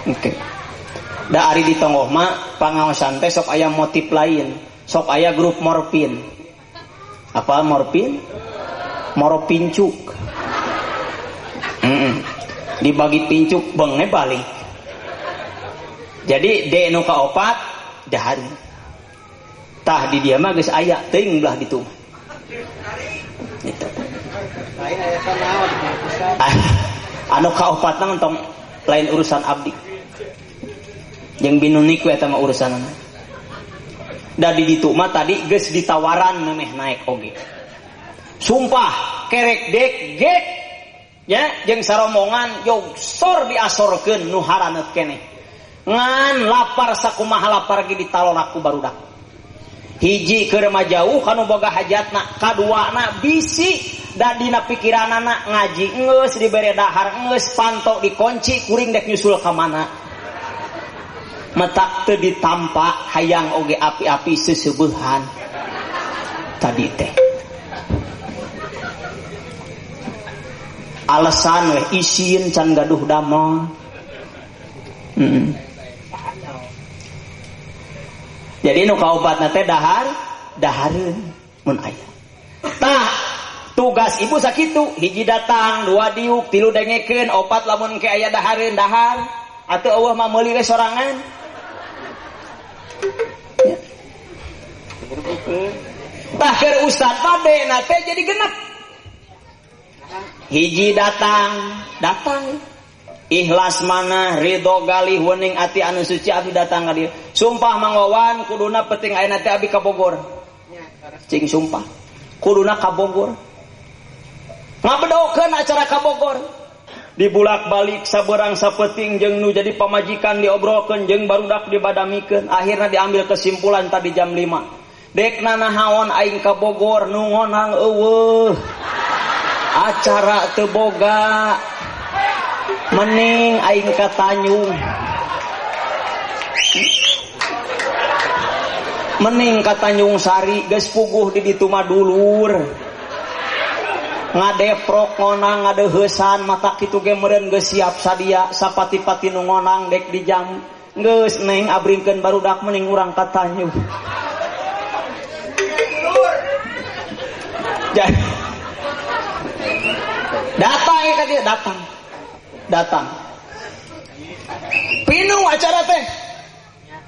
Oke. Da ari di tonggoh mah pangaosan teh sok aya motif lain, sok aya grup morfin. Apa morfin? Moro pincuk. Dibagi pincuk bengne balik. Jadi D nu kaopat dahareun. Tah di dia mah geus aya teuing belah ditu. Gitu. Anu kaopatna entong lain urusan abdi. Jeung binunik we eta mah urusanana. Da di ditu mah tadi geus ditawaran memeh naek oge. Sumpah kerek dek gek ya jeung sarombongan yogsor diasorkeun nu haraneut keneh. Ngan lapar sakumaha lapar ge ditalorak ku barudak. Hiji keur mah jauh kanu boga hajatna, kaduana bisi da dina pikiranana ngaji geus dibere dahar geus panto dikunci kuring dek nyusul ka mana. Metak teu ditampa hayang oge api-api seuseubehan tadi teh. Alasan weh isin can gaduh damel. Jadi nu kaopatna teh dahar, dahareun mun aya. Tah tugas ibu sakitu, hiji datang, dua diuk, tilu dengekeun, opat lamun ke aya dahareun dahar, atuh eueuh mah meuli we sorangan. Ya. Tah keur ustad mah na teh jadi genep. Hiji datang, datang. Ikhlas mana ridho galih wening ati anu suci abdi datang ka dieu. Sumpah Mang Wawan kuduna penting ayeuna teh abdi ka Bogor. Cing sumpah. Kuduna ka Bogor. Ngabedokeun acara ka Bogor. Dibulak-balik saberang sapeting jeung nu jadi pamajikan diobrolkeun jeung barudak dibadamikeun. Akhirna diambil kesimpulan tadi jam 5. Dek nanahaon aing ka Bogor nu ngonang eueuh. Acara teu boga. Mening aing ka Tanjung. Mening ka Tanjung Sari geus puguh di ditu mah dulur. Ngadeprok ngonang ngadeuheusan mata kitu ge meureun geus siap sadia sapati-pati nu ngonang dek di jam geus neng abringkeun barudak mening urang ka Tanjung. Datang ka dieu datang. Datang. Pinu acara teh.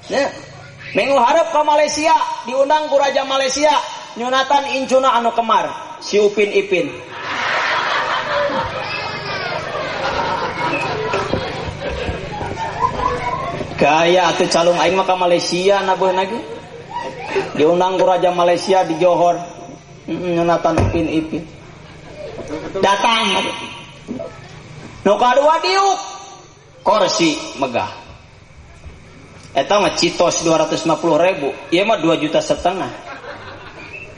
Ya. Minggu hareup ka Malaysia, diundang ku Raja Malaysia, nyunatan incuna anu kemar, si Upin Ipin. Gaya atuh calung aing mah ka Malaysia nabuh lagi. Diundang ku Raja Malaysia di Johor. Nyunatan Upin Ipin. Datang. Nu kadua diuk kursi megah. Eta mah citos 250.000, ieu mah 2,5 juta.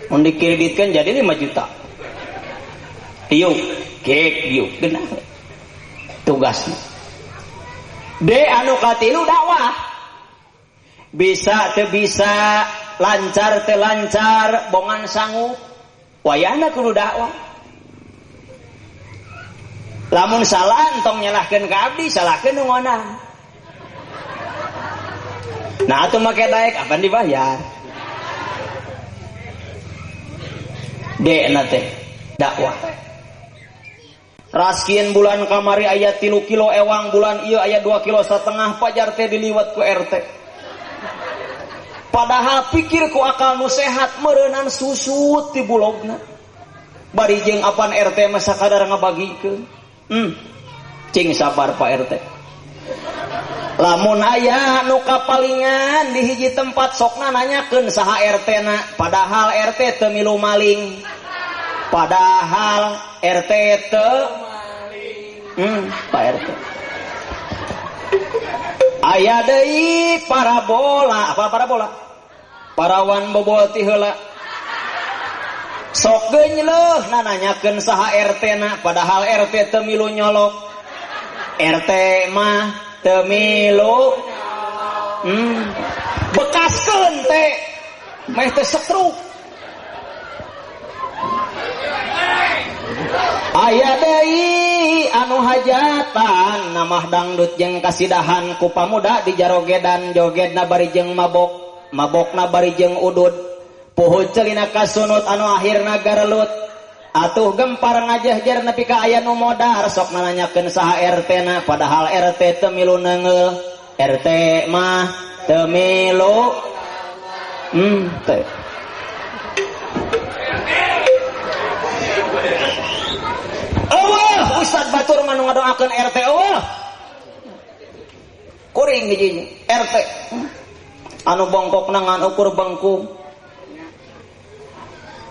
Mun dikreditkeun jadi 5 juta. Diuk, gek diuk geunah. Tugasna. D anu katilu dakwah. Bisa teu bisa, lancar teu lancar, bongan sanggup. Wayahna kudu dakwah. Lamun salah entong nyalahkeun ka abdi, salahkeun nu ngonang. Nah atuh make daek apan dibayar. D na teh dakwah. Raskin bulan kamari aya 3 kilo ewang, bulan ieu aya 2,5 kilo, pajar teh diliwat ku RT. Padahal pikir ku akal nu sehat meureunan susut ti bulogna. Bari jeung apan RT mah sakadar ngabagikeun. Cing sabar Pak RT. Lamun aya nu kapalingan di hiji tempat sokna nanyakeun saha RT na, padahal RT teu milu maling. Padahal RT teu maling. Pak RT. Aya deui parabola, apa parabola? Parawan bobol ti heula. Sok geunyleuh nananyakeun saha RT na, padahal RT teu milu nyolok. RT mah teu milu. Bekaskeun teh meh teh setruk. Aya deui deui anu hajatan namah dangdut jeung kasidahan ku pamuda di jarogedan jogedna bari jeung mabok mabokna bari jeung udud puhut celina kasunut anu akhirna garelut atuh gempar ngajehjer nepi ka aya nu modar sok nanyakeun saha RT na padahal RT teu milu neungeul RT mah teu milu teh. Eueuh Ustad batur mah nu ngadoakeun RT eueuh kuring hiji RT anu bongkokna ngan ukur bengkung.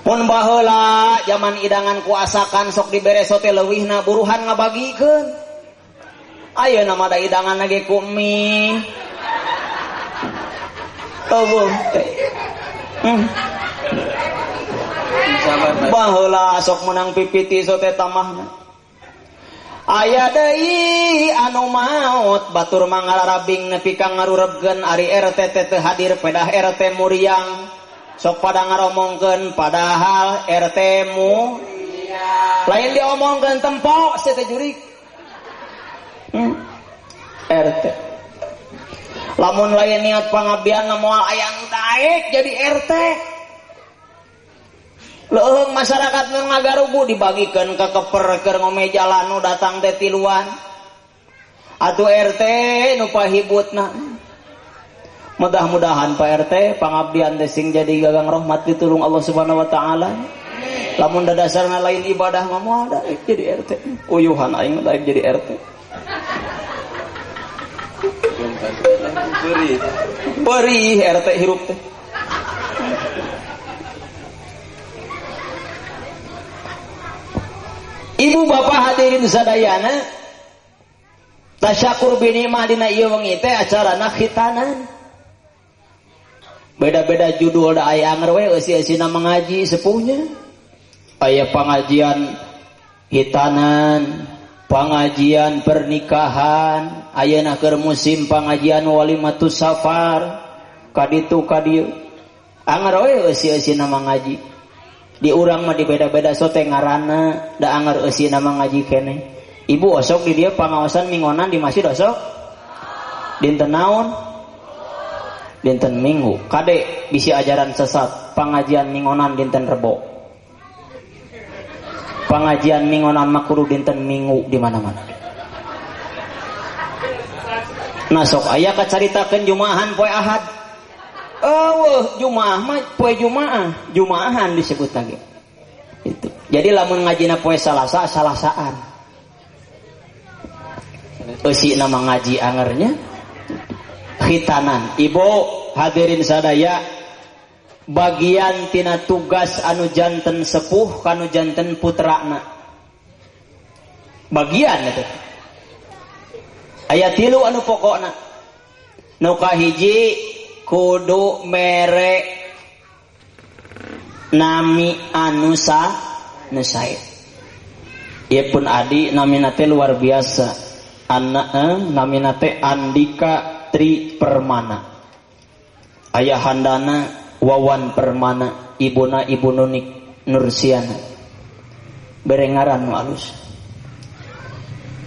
Mun baheula zaman idangan ku asakan sok dibere sote leuwihna buruhan ngabagikeun. Ayeuna mah da idangan ge ku mie. Eueuh teh. Baheula sok menang pipiti sote tamahna. Aya deui anu maot batur mangararabing nepi ka ngarurebkeun ari RT teh teu hadir pedah RT muriang. Sok pada ngaromongkeun padahal RT mu lain diomongkeun tempo sia teh jurik. RT lamun lain niat pangabdian moal aya nu daek jadi RT. Leuheung masyarakat nu ngagarugu dibagikeun ka keper keur ngome jalan nu datang teh tiluan. Atuh RT nu pahibutna. Mudah-mudahan Pak RT pangabdian teh sing jadi gagang rahmat ditulung Allah Subhanahu wa taala. Lamun dadasarna lain ibadah mah moal daek jadi RT. Uyuhan aing daek jadi RT. Perih RT hirup teh. Ibu bapak hadirin sadayana, tasyakur binimah dina ieu wengi teh acarana khitanan. Beda-beda judul da aya anger we eusi-eusina mengaji sepuhnya. Aya pengajian hitanan, pengajian pernikahan, ayeuna keur musim pengajian walimatus safar, kaditu kadieu. Anger we eusi-eusina mengaji. Di urang mah di beda-beda sote ngaranna da anger eusina mengaji keneh. Ibu osok di dieu pangaosan mingonan di masjid osok. Dinten naon? Dinten Minggu. Kade bisi ajaran sesat, pengajian mingonan dinten Rebo. Pengajian mingonan mah kudu dinten Minggu di mana-mana. Nah sok aya kacaritakeun Jumaahan poe Ahad. Eueuh Jumaah mah poe Jumaah, Jumaahan disebut lagi. Itu. Jadi lamun ngajina poe Salasa, Salasaan. Eusina mah ngaji angernya khitanan. Ibu hadirin sadaya, bagian tina tugas anu janten sepuh kanu janten putrana. Bagian itu. Aya tilu anu pokokna. Nu kahiji kudu mere nami anu nu sae. Ieu pun adi namina teh luar biasa. Anak namina teh Andika Tri Permana. Ayahandana Wawan Permana, ibuna Ibu Nunik Nursiana. Bere ngaran nu alus.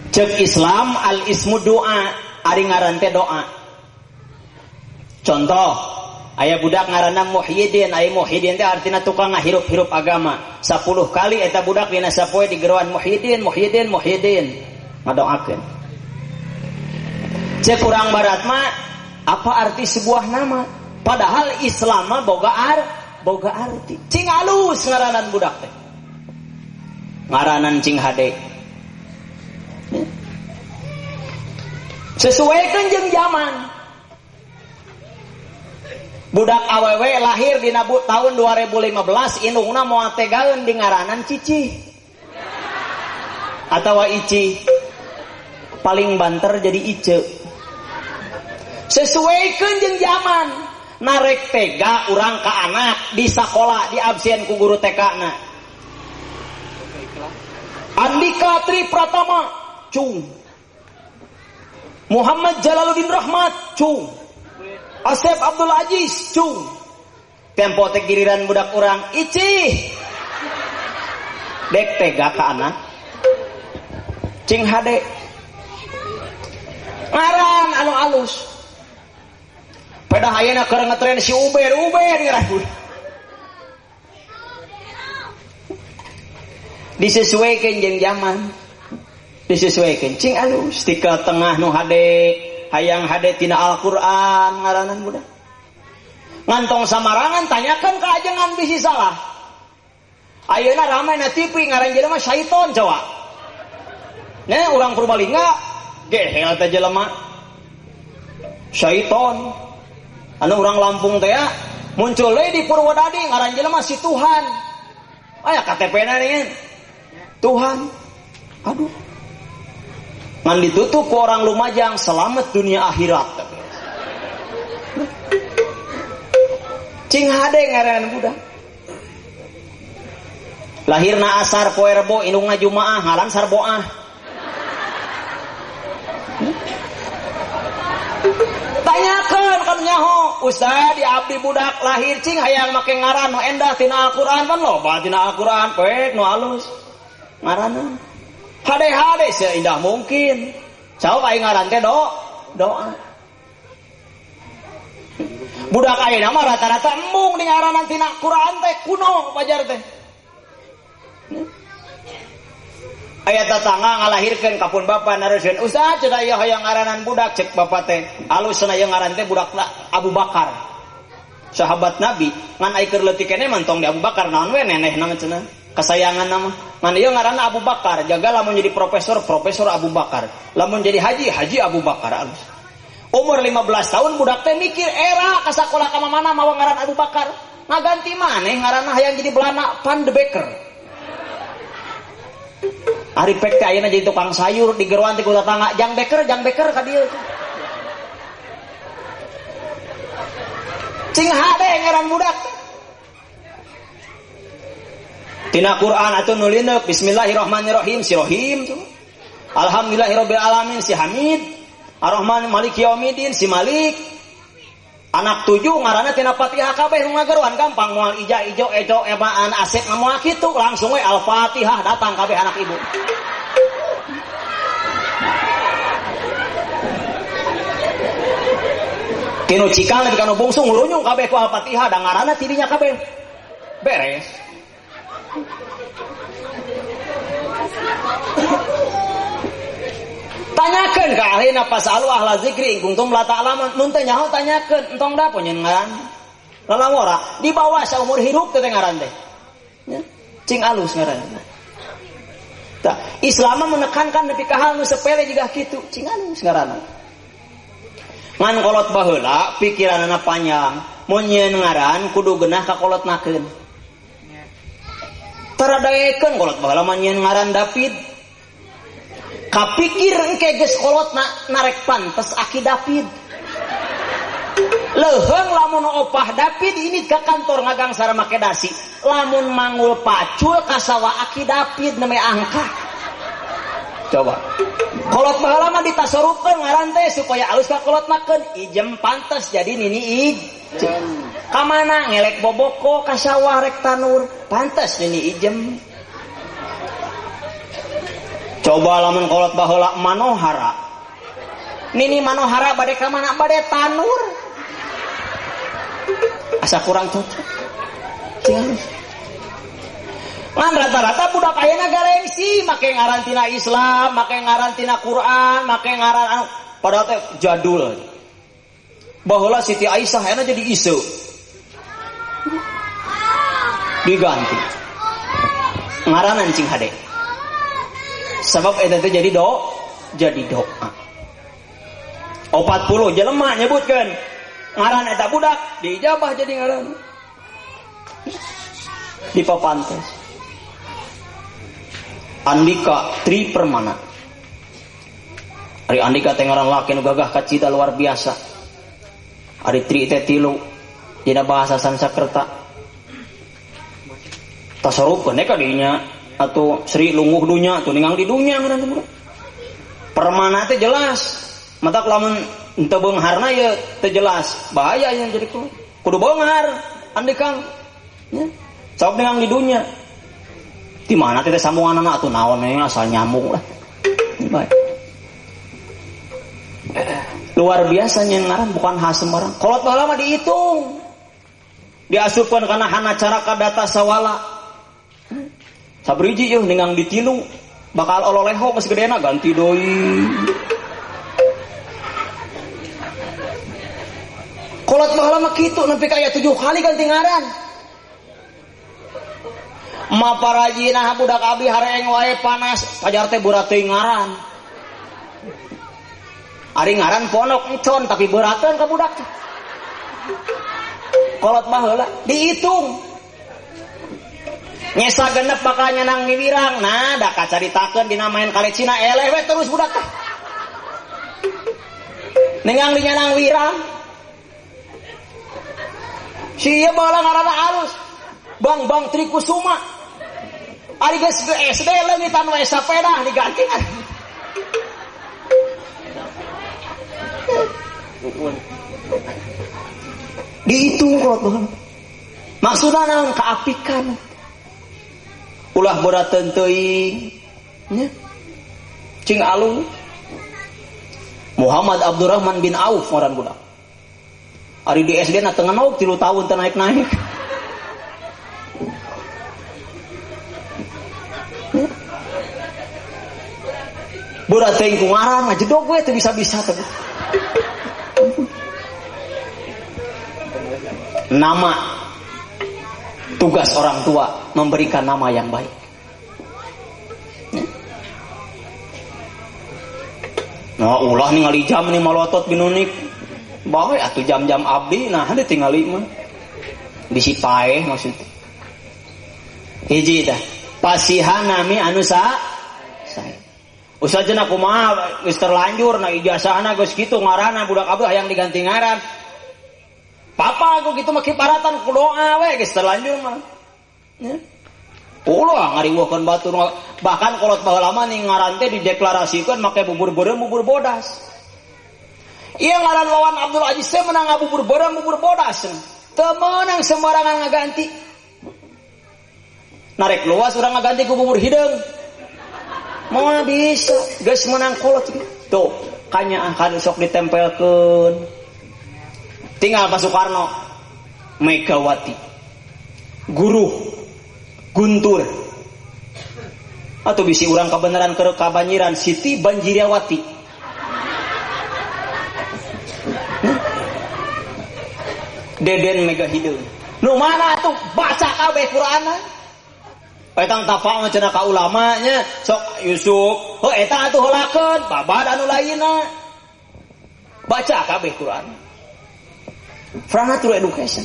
Cek Islam al ismu doa, ari ngaran teh doa. Contoh, aya budak ngaranna Muhyiddin, aya Muhyiddin teh artina tukang ngahirup-hirup agama. 10 kali eta budak dina sapoe digeroan Muhyiddin, Muhyiddin, Muhyiddin. Ngadoakeun. Cek urang barat mah apa arti sebuah nama? Padahal Islam mah boga arti. Cing alus ngaranan budak teh. Ngaranan cing hade. Sesuaikeun jeung zaman. Budak awewe lahir dina tahun 2015 indungna moal tegaeun di ngaranan Cici. Atawa Ici. Paling banter jadi Ice. Sesuaikeun jeung zaman. Narek tega urang ka anak di sakola di absen ku guru TK na. Andika Tri Pratama cung. Muhammad Jalaluddin Rahmat cung. Asep Abdul Aziz cung. Tempo teh giliran budak urang Ici. Dek tega ka anak. Cing hade. Ngaran anu alus. Pedah ayeuna keur ngetren si Uber, Uber ngaran budak. Disesuaikan jeung zaman. Disesuaikan cing alus tika tengah nu hade, hayang hade tina Al-Qur'an ngaranan budak. Ngantong samarangan tanyakan ka ajengan bisi salah. Ayeuna ramai na TV ngaran jelema syaiton coba. Nya urang Purbalingga gehel teh jelema. Syaiton. Anu urang Lampung teh muncul deui di Purwodadi ngaran jelema si Tuhan. Aya KTP-na nih. Tuhan. Aduh. Ngan ditutup ku orang Lumajang selamat dunia akhirat. Cing hade ngaran budak. Lahirna asar poe Rebo indungna Jumaah ngaran Sarboah. Tanyakeun kan nyaho, Ustaz di abdi budak lahir cing hayang make ngaran nu endah tina Al-Qur'an pan loba tina Al-Qur'an poek nu alus. Ngaranna hade-hade seindah mungkin. Saok aing ngaran teh doa. Budak ayeuna mah rata-rata embung di ngaranan tina Qur'an teh kuno pajar teh. Aya tetangga ngalahirkeun ka pun bapa naroskeun, "Ustaz, cenah ieu hayang ngaranan budak cek bapa teh. Alus cenah ieu ngaran teh budak Abu Bakar." Sahabat Nabi, ngan ai keur leutik keneh mah tong di Abu Bakar naon we nenehna mah cenah. Kasayangan nama. Ngan ieu ngaranna Abu Bakar, jaga lamun jadi profesor, profesor Abu Bakar. Lamun jadi haji, haji Abu Bakar alus. Umur 15 tahun budak teh mikir era ka sakola ka mana mawa ngaran Abu Bakar. Ngaganti maneh ngaranna hayang jadi Belanda Van de Becker. Ari pek teh ayeuna jadi tukang sayur di geroan teh ku tetangga, jang beker ka dieu. Cing hade ngaran budak. Tina Quran atuh nu lineuk bismillahirrahmanirrahim si Rohim tuh. Alhamdulillahirabbil alamin si Hamid. Ar-Rahman Maliki Yaumiddin si Malik. Anak tujuh ngaranna tina Fatihah kabeh nu ngageroan gampang moal ija ijo ejo emaan asep moal kitu langsung we Al-Fatihah datang kabeh anak ibu. Tinu cikal nepi ka nu bungsu ngurunyung kabeh ku Al-Fatihah da ngaranna tidinya kabeh. Beres. Tanyakeun ka ahlina fasalu ahla zikri in kuntum la ta'lamun. Mun teu nyaho tanyakeun, entong da punyeun ngaran. Lalawora dibawa saumur hirup teh ngaran teh. Nya, cing alus ngaran. Tah, Islam menekankan nepi ka hal nu sepele jiga kitu, cing alus ngaranna. Ngan kolot baheula pikiranana panjang, mun nyieun ngaran kudu geunah ka kolotnakeun. Taradaekeun kolot baheula mah nyieun ngaran David. Kapikir engke geus kolotna narek pantes aki David. Leuheung lamun opah David ini ka kantor ngagangsar make dasi. Lamun mangul pacul ka sawah aki David neme angka. Coba. Kolot baheula mah ditasorupkeun ngaran teh supaya alus ka kolotnakeun. Ijem pantes jadi nini ijem. Ka mana ngelek boboko ka sawah rek tanur, pantes nini ijem. Coba lamun kolot baheula Manohara. Nini Manohara bade ka mana? Bade tanur. Asa kurang cocok. Cing. Ngan rata-rata budak ayeuna garengsi make ngaran tina Islam, make ngaran tina Quran, make ngaran anu padahal teh jadul. Baheula Siti Aisyah ayeuna jadi Ise. Diganti. Ngaranan cing hade. Sebab eta teh jadi doa. 40 jelema nyebutkeun ngaran eta budak diijabah jadi ngaran. Di papantes. Andika Tri Permana. Ari Andika teh ngaran laki nu gagah kacida luar biasa. Ari Tri teh tilu dina bahasa Sanskerta. Tasarupkeun ka dinya atau Sri lungguh dunya atau ningang di dunya ngaran teh budak. Permana teh jelas. Matak lamun teu beungharna ye teu jelas. Bahaya yang jadi kudu beunghar Andika. Nya. Sok ningang di dunya. Di mana teh sambunganana atuh naon we asal nyambung lah. Ampun bae. Luar biasa nyen ngaran bukan hak sembarang. Kolot baheula mah dihitung. Diasupkeun kana hana caraka data sawala. Sabriji yeuh ningang ditilu bakal ololeho geus gedena ganti deui. Kolot baheula mah kitu nepi ka aya 7 kali ganti ngaran. Ma parajina budak abdi hareeng wae panas, pajar teh berat teuing ngaran. Ari ngaran pondok encon tapi berateun ka budak teh. Kolot baheula dihitung. Nyesa genep bakal nyenang miwirang. Nah, da kacaritakeun dina main kale Cina eleh we terus budak teh. Ningang dinyanang wirang. Si ieu baheula ngaranna alus. Bang Bang Trikusuma. Ari geus SD leungitan we sapeda diganti kan. Dihitung kolot baheula. Maksudna naon kaapikan. Ulah berateun teuing nya. Cing alung. Muhammad Abdurrahman bin Auf ngaran budak. Ari di SD na teu ngenog 3 tahun teu naik-naik. Berat teuing ku ngaran ngajedog we teu bisa-bisa teh. Nama tugas orang tua memberikan nama yang baik. Nah, ulah ningali jam nih malotot binunik. Bae atuh jam-jam abdi nah ditingali mah. Bisi paeh maksudnya. Hiji tah. Pasihan nami anu sa sae. Usah cenah kumaha geus terlanjur na ijazahna geus kitu ngaranna budak abdi hayang diganti ngaran. Papa aku gitu mah kiparatan ku doa we geus terlanjur mah. Nya. Ulah ngariweuhkeun batur bahkan kolot baheula mah ning ngaran teh dideklarasikeun make bubur beureum bubur bodas. Ieu ngaran lawan Abdul Aziz teh menang ngabubur beureum bubur bodas. Teu meunang sembarangan ngaganti. Narek luas urang ngaganti ku bubur hideung. Moal bisa geus meunang kolot tuh kanyaah kan sok ditempelkeun. Tinggal Pak Soekarno, Megawati, Guru, Guntur, atau bisi urang kebenaran ke kabanjiran Siti Banjiriawati. Deden Mega Hideung. Nu mana atuh baca kabeh Qur'anna? Etang tapak mah cenah ka ulamanya sok Yusuf, heuh eta atuh heulakeun babad anu lainna. Baca kabeh Qur'an. Franatur education.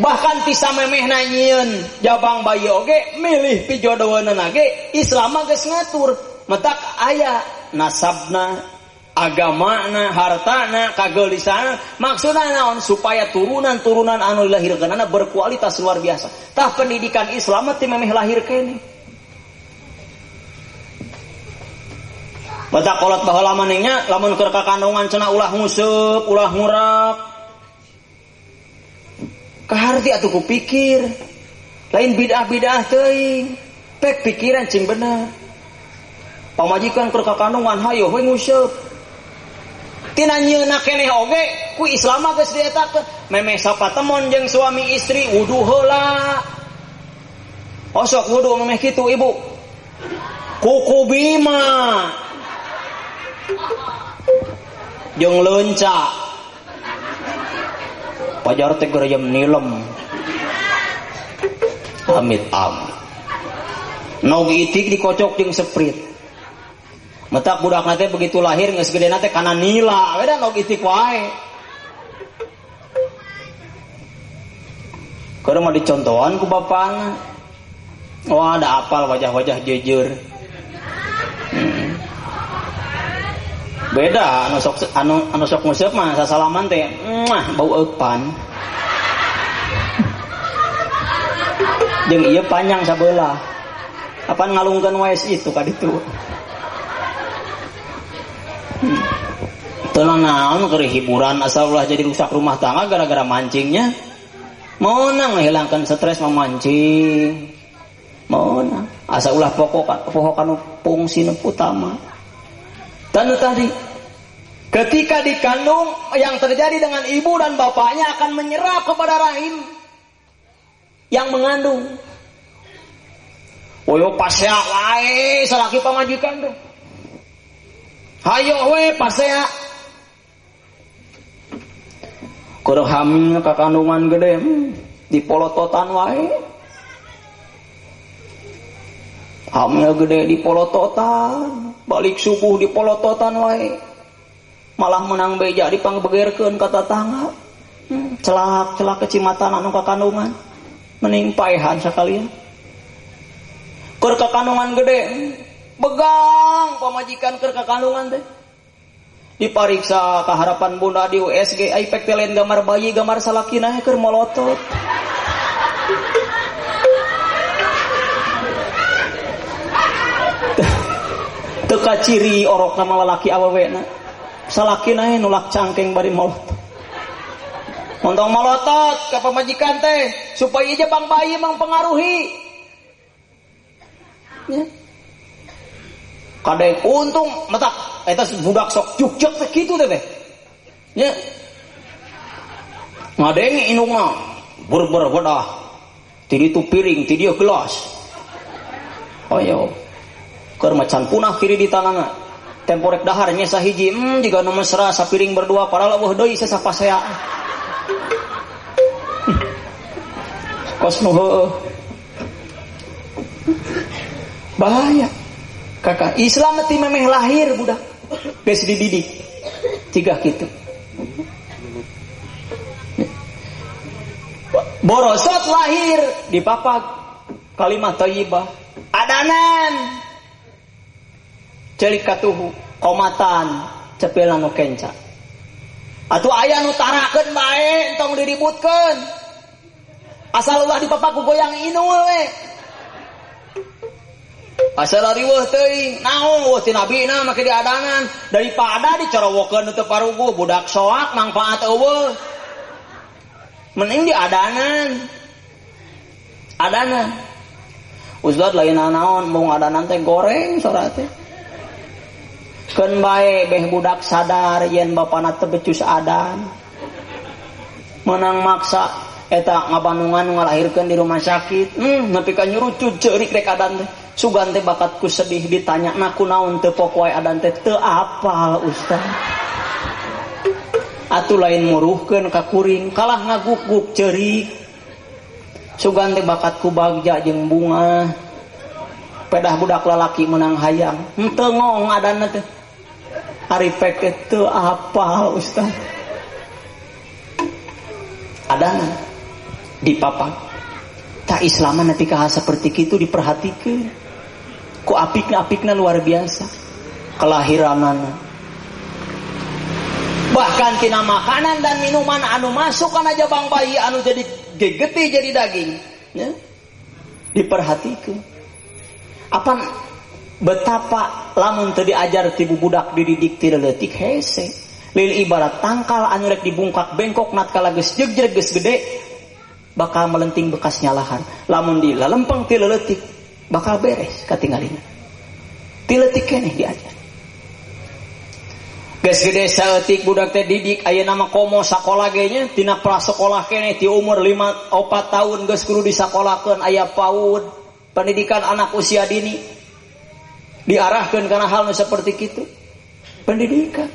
Bahkan ti samemehna nyieun jabang bayi oge milih pijodoheunna ge Islam mah geus ngatur. Matak aya nasabna, agamana, hartana, kageulisana, maksudna naon supaya turunan-turunan anu dilahirkeunana berkualitas luar biasa. Tah pendidikan Islam mah ti memeh lahir keneh. Batak kolot baheula manehnya lamun keur kakandungan cenah ulah nguseup, ulah ngurak. Kaharti atuh ku pikir. Lain bid'ah-bid'ah teuing. Pek pikiran cing bener. Pamajikan keur kakandungan hayo we nguseup. Tina nyieunna keneh oge ku Islam mah geus dietakeun. Memeh sapatemon jeung suami istri wudu heula. Osok wudu memeh kitu ibu. Kuku bima. Jeung leunca. Pajar teh gerayam nilem. Amit amit. Nog itik dikocok jeung seprit. Matak budakna teh begitu lahir geus gedena teh kana nila, we da nog itik wae. Keur mah dicontohan ku bapana. Wah, ada apal wajah-wajah jejer. Beda anu sok anu sok nguseup mah sasalaman teh muah bau eupan. Jeung ieu panjang sabelah. Apan ngalungkeun wae itu ka ditu. Teu naon keur hiburan asal ulah jadi rusak rumah tangga gara-gara mancingnya. Meunang ngahilangkeun stres memancing. Meunang asa ulah pokok poho kanu fungsi nu utama. Tanu tadi ketika dikandung, yang terjadi dengan ibu dan bapaknya akan menyerap kepada rahim yang mengandung. Oyo pasea wae salaki pamajikan teh. Hayo we pasea. Keur hamil ka kandungan gede dipolototan wae. Hamil gede dipolototan, balik subuh dipolototan wae. Malah menang beja dipangbegerkeun ka tatangga. Celak-celak kecimatan anu ka kandungan. Mending paehan sakalian. Keur ka kandungan gede, begang pamajikan keur ka kandungan teh. Dipariksa ka harapan bunda di USG, ai pek teh lain gambar bayi, gambar salakina keur molotot. Teu kaciri orokna mah lalaki awewena. Salakina nulak cangkeng bari molotot. Montong molotot ka pamajikan teh supaya ieu bang bayi mempengaruhi. Ya. Kadang untung matak eta budak sok jukjek teh kitu teh. Nya. Ngadenge indungna berber wedah. Ti ditu piring, ti dieu gelas. Ayo. Keur macan punah kiri di tanana. Temporek dahar nya sahiji, jiga nu mesra sapiring berdua padahal eueuh deui sasapasea. Kos nu heueuh. Bahaya. Kakak Islam ti memeh lahir budak geus dididik tiga kitu. Borosot lahir dipapag kalimat thayyibah, adanan celik katuhu, komatan cepilna nu kenca. Atuh aya nu tarakeun bae entong diributkeun. Asal ulah dipapag ku goyang inul we. Asal riweuh teuing, naon eueuh ti nabina make diadanan daripada dicorowokeun teu paruguh budak soak mangfaat eueuh. Mending diadanan. Adanan. Ustaz lain naon mung adanan teh goreng sora teh. Keun bae beh budak sadar yen bapana teu becus adan. Menang maksa eta ngabandungan ngalahirkeun di rumah sakit. Nepi ka nyurucut ceurik rek adan teh. Sugan teh bakatku sedih ditanya na kunaon teu pok wae adan teh teu apal ustaz. Atuh lain muruhkeun ka kuring kalah ngaguk-guk ceurik. Sugan teh bakatku bagja jeung bunga. Pedah budak lalaki menang hayang. Henteu ngong adanna teh. Ari pek teh teu apal ustaz. Adana dipapag. Tak Islaman nepi ka seperti kitu diperhatikeun. Ku apikna-apikna luar biasa kelahiranana. Bahkan tina makanan dan minuman anu masuk kana jabang bayi anu jadi gegeti jadi daging, ya. Diperhatikeun. Apan betapa lamun teu diajar ti budak dididik ti leutik hese. Lil ibarat tangkal anu rek dibungkak bengkok natkala geus jegjeg geus gede bakal melenting bekas nyalahan. Lamun dilalempeng ti leutik bakal beres katingalina. Ti leutik keneh diajar. Geus gede saeutik budak teh didik ayeuna mah komo sakola ge nya tina prasekolah keneh ti umur 5 4 tahun geus kudu disakolakeun aya PAUD, pendidikan anak usia dini. Diarahkeun kana hal nu saperti kitu. Pendidikan.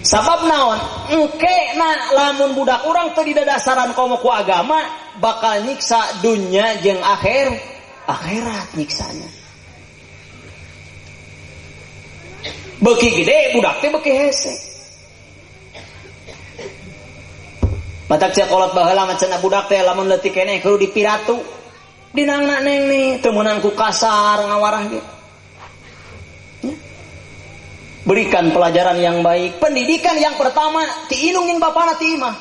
Sabab naon? Engke na lamun budak urang teu didadasaran komo ku agama bakal nyiksa dunya jeung akhirat nyiksana. Beuki gede budak teh beuki hese. Matak sia kolot baheula mah cenah budak teh lamun leutik keneh kudu dipiratu. Dinangna neng nih teu meunang ku kasar ngawarah ge. Berikan pelajaran yang baik. Pendidikan yang pertama ti indung jeung bapana ti imah.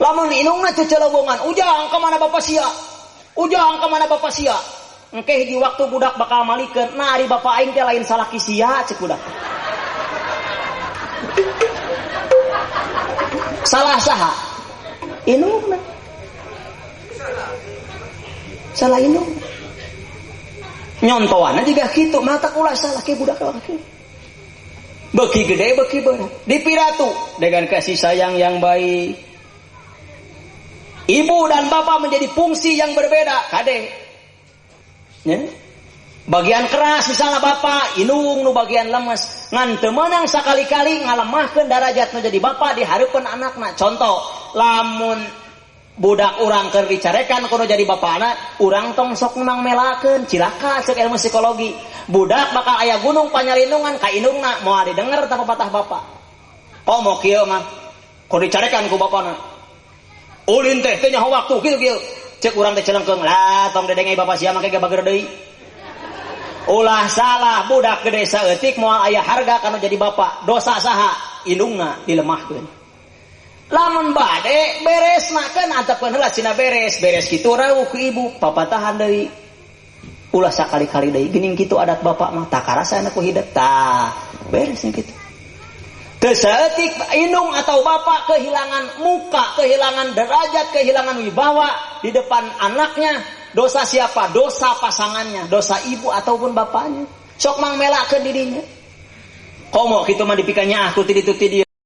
Lamun indungna cecelobongan, ujang ka mana bapa sia? Ujang ka mana bapa sia? Engke hiji waktu budak bakal malikeun. Nah ari bapa aing teh lain salaki sia cek budak. Salah saha? Indungna. Salah indungna. Nyontoanna juga kitu, mata ulah salah ke budak laki. Beki gede beki berat. Dipiratu dengan kasih sayang yang baik. Ibu dan bapak menjadi fungsi yang berbeda, kade. Ya. Bagian keras misalnya bapak, indung nu bagian lemes. Ngan teu meunang sakali-kali ngalemahkeun darajat nu jadi bapak di hareupeun anakna. Contoh, lamun budak urang keur dicarekan kudu jadi bapakna, urang tong sok menang melakeun, cilaka cek ilmu psikologi. Budak bakal aya gunung panyalindungan ka indungna, moal didengar tanpa patah bapak. Komo kieu mah, kudu dicarekan ku bapakna. Ulin teh teu nyaho waktu kieu kieu. Cek urang teh celengkeung, lah tong dedenge bapak sia make ge bager deui. Ulah salah budak gede saeutik moal aya harga kana jadi bapak. Dosa saha? Indungna dilemahkeun. Lamun bade beres makan antepkeun heula cina beres, beres kitu rauh ku ibu, papatahan deui. Ulah sakali-kali deui geuning kitu adat bapak mah tak karasa ku hidup tah beres kitu. Teu saeutik indung atau bapak kehilangan muka, kehilangan derajat, kehilangan wibawa di depan anaknya. Dosa siapa? Dosa pasangannya, dosa ibu ataupun bapaknya. Sok mang melakeun dirinya. Komo kitu mah dipikanya aku ti ditu ti dieu.